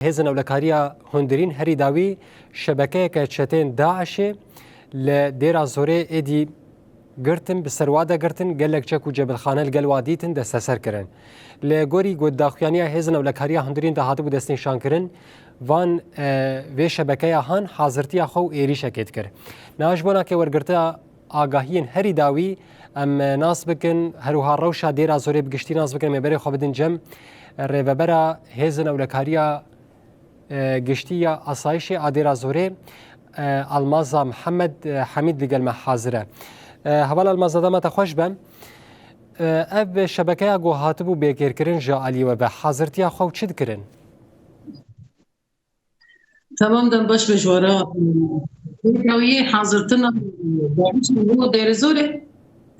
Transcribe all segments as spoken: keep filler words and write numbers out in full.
Hêzên ewlekariya hundirîn herî dawî şebekeyeke çetên DAIŞê li Dêra Zorê êdî girtin, bi ser wa de girtin, gelek çek û cebilxane li gel wa dîtin desteser kirin. Li gorî ku daxuyaniya hêzên ewlekariya hundirîn de hatibû destnîşankirin, van, e, vê şebekeya han hazirtiya xwe û êrîşekê dikir. Niha ji bo nakê wergirtiya agahiyên herî dawî em, e, nas bikin, her wiha rewşa Dêra Zorê bi giştî nas bikin, em ê berê xwe bidin cem, e, rêvebera hêzên ewlekariya, e, giştî ya asayişê a Dêra Zorê, e, Almaza Mihemed, e, Hemîd li gel me hazir e. E, heval Almaza, dema te xweş be. E, ev şebekeya ku hatibû bêkêrkirin ji aliyê we be, hazirtiya xwe û çi dikirin? Tamam, dem baş be ji we re. Pêkawiyê hazirtina DAIŞê bo Dêrezorê,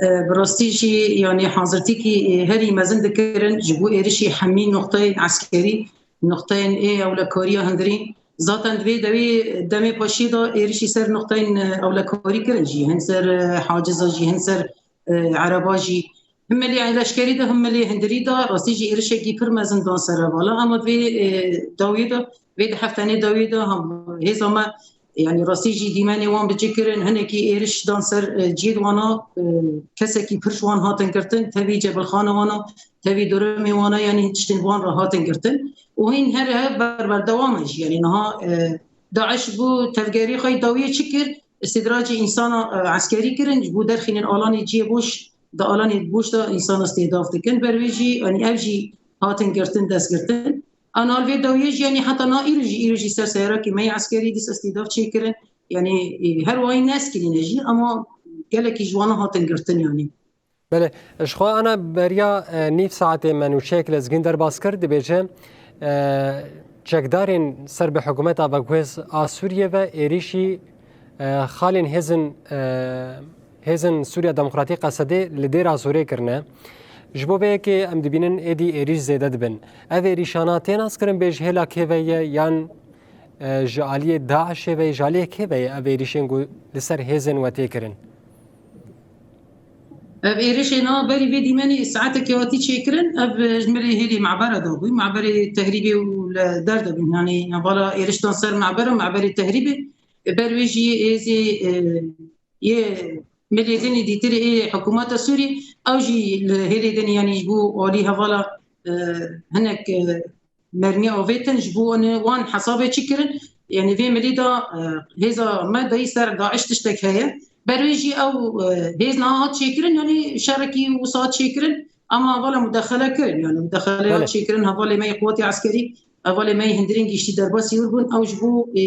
e, bi rastî jî, yanî hazirtîkî, e, herî mezin dikirin ji bo êrişî hemî noqteyên eskerî, noqteyên ê ewlekariya hundirîn. Zaten di vê dewê demê paşiyê de êrişî ser noqteyên, e, ewlekarî kirin jî, hin ser, e, haciza jî, hin ser, e, ereba jî. Him milê leşkerî de, him milê hundirî de, rastî jî êrişekî pir mezin dan ser hevala. Ama vê, e, dawiyê de, vê di heftenê dawiyê de, hem hêza me, yanî rastî jî dîmenê wan bi cih kirin, hinekî êriş dan ser, e, cihê wana, e, kesekî pir ji wan hatin girtin, tevî cebilxana wana, tevî durumê wana, yanî tiştên wan re hatin girtin. Û hîn here ev berberdewam e jî. Yanî niha, e, DAIŞ bo tevgerê xwe yê dawiyê çi kir? Îstîdracê însana, e, eskerî kirin, ji bo derxînin alanê cihê boş, di alanê boş de însana stêdaf dikin. Ber wê jî, yanî ev jî hatin girtin, destgirtin. Anal vê dawiyê jî, yanî heta na îro jî, îro jî ser seyarekî me yê eskerî dîs îstîdaf çêkirin. Yanî, e, her wayî neskinîne jî, ama gelekî ji wana hatin girtin yanî. Belê, ji xwe ana beriya, e, nîv saetê me nûçeyek lezgîn derbas kir, dibêje, e, çekdarên ser bi hikûmeta veguhêz a Sûriyê ve êrîşî, e, xalên hêzin, e, hêzin Sûriya Demokratîk, Qesedê, li Dêra Zorê kirine. Ji bo vê yekê em dibînin êdî êrîş zêde dibin. Ev êrîşana tê naskirin bê ji hêla kê ve ye yan, e, ji aliyê DAIŞê ve, ji aliyê kê ve ye ev êrîşên ku li ser hêzên we tê kirin? Ev êrişê niha berî vê dîmenê saetekê hatî çêkirin, ev, e, ji mirê hêlî mebera de bû, meberê tehrîbê û li der de bûn. Yanî hevala êriştan ser meber û meberê tehrîbê, e, ber wê jî êzê, e, yê milê dinê dîtirê ê hikûmeta Sûrî, ew jî li hêlê dinê, yanî ji bo alî hevala, e, hinek, e, mermî avêtin, ji bo wan, wan hesabê çi kirin? Yanî vê milî de, e, hêza me dayî ser DAIŞ tiştek heye. Ber wê jî ew, e, hêz niha hat çêkirin, yanî şerekî wisa hat çêkirin, ama hevala mudexele kirin, yanî mudexele hat Belê. çêkirin, hevalê me yê quwetê eskerî, hevalê me yê hundirîn giştî derbasî wir bûn, ew ji bo, e,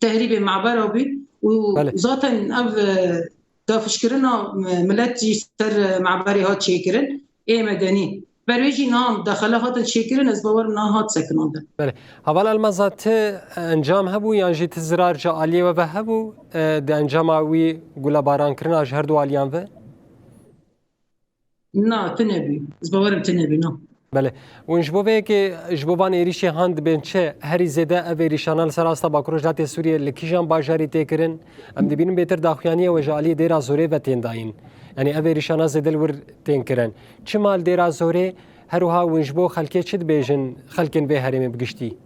tehrîbê mebera bû û Belê. zaten ev, e, dafişkirina, e, milet jî ser, e, meberê hat çêkirin, ê medenî. Ber wê jî niha mudexele hatin çêkirin, ez bawerim niha hat sekinandin. Belê. Heval Almaza, ti encam hebû yan jî ti zirar ji aliyê we ve hebû, e, di encama wî gulebaran kirina ji her du aliyan ve? Na, tu nebî. Ez bawerim tu nebî, na. Belê. Hûn ji bo vê yekê, ji bo van êrîşê han dibên çi? Herî zêde ev êrîşana li ser asta Bakurojdatê Sûriyê li kîjan bajarî tê kirin? Em dibînin bêtir daxuyaniye we ji aliyê Dêra Zorê ve tên dayîn. Yanî ev êrîşana zêde li wir tên kirin. Çima li Dêra Zorê? Her wiha hûn ji bo xelkê çi dibêjin, xelkên vê herêmê bi giştî?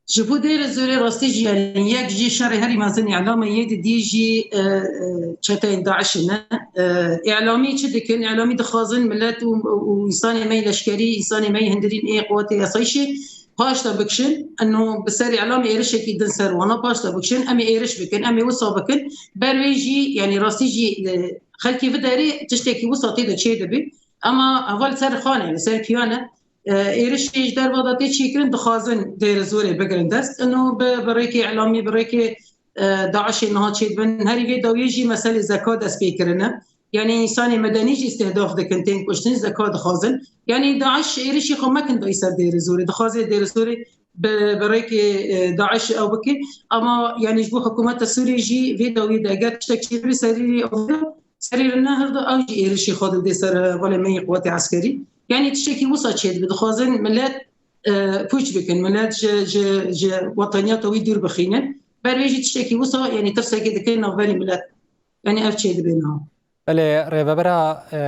Ji bo Dêrê Zorê rastî jî, yanî yek jî şerê herî mezin îlamê yê, di dî jî, e, e, çeteyên DAIŞê ne. E, îlamî çi dikin? Îlamî dixwazin milet û, û însanê me yê leşkerî, însanê me yê hundirîn ê quwetê asayişê paşta bikişin. Eno bi ser îlamê êrişekî din ser wana paşta bikişin. Em ê êriş bikin, em ê wisa bikin. Ber wê jî, yanî rastî jî, e, xelkê vê derê tiştekî wisa tê de çêdibî. Ema heval ser xwe ne, li ser piya ne. E, êrişê ji derve de tê çêkirin, dixwazin Dêrê Zorê bigirin dest. Ino bi, bi rêkê îlamî, bi rêkê, e, DAIŞê niha çêdibin. Herî vê dawiyê jî meselê zeka dest pê kirine. Yanî însanê medenî jî îstihdaf dikin, tên kuştin, zeka dixwazin. Yanî DAIŞ êrişî xwe mekin dayî ser Dêrê Zorê. Dixwaze Dêrê Zorê bi, bi rêkê, e, DAIŞ ew bike. Ama yanî ji bo hikûmeta Sûriyê jî vê dawiyê de eger tiştek çêbibe serî serî re nehirda, ew jî êrişî xwe dide ser hevalê me yê quwetê eskerî. Yanî tiştekî wisa çêdibe. Dixwazin milet, e, pûç bikin, milet ji, ji, ji wetaniyata wî dûr bixînin. Ber wê jî tiştekî wisa, yanî tirsekê dike navberî milet. Yanî ev çêdibe niha. Belê, rêvebera, e,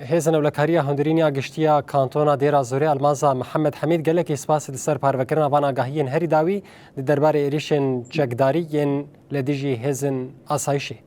Hêzên Ewlekariya Hundirîn ya Giştî ya Kantona Dêra Zorê, Elmaza Mihemed Hemîd, gelekî spas li ser parvekirina van agahiyên herî dawî di derbarê êrîşên çekdarî yên li dijî hêzên asayişê.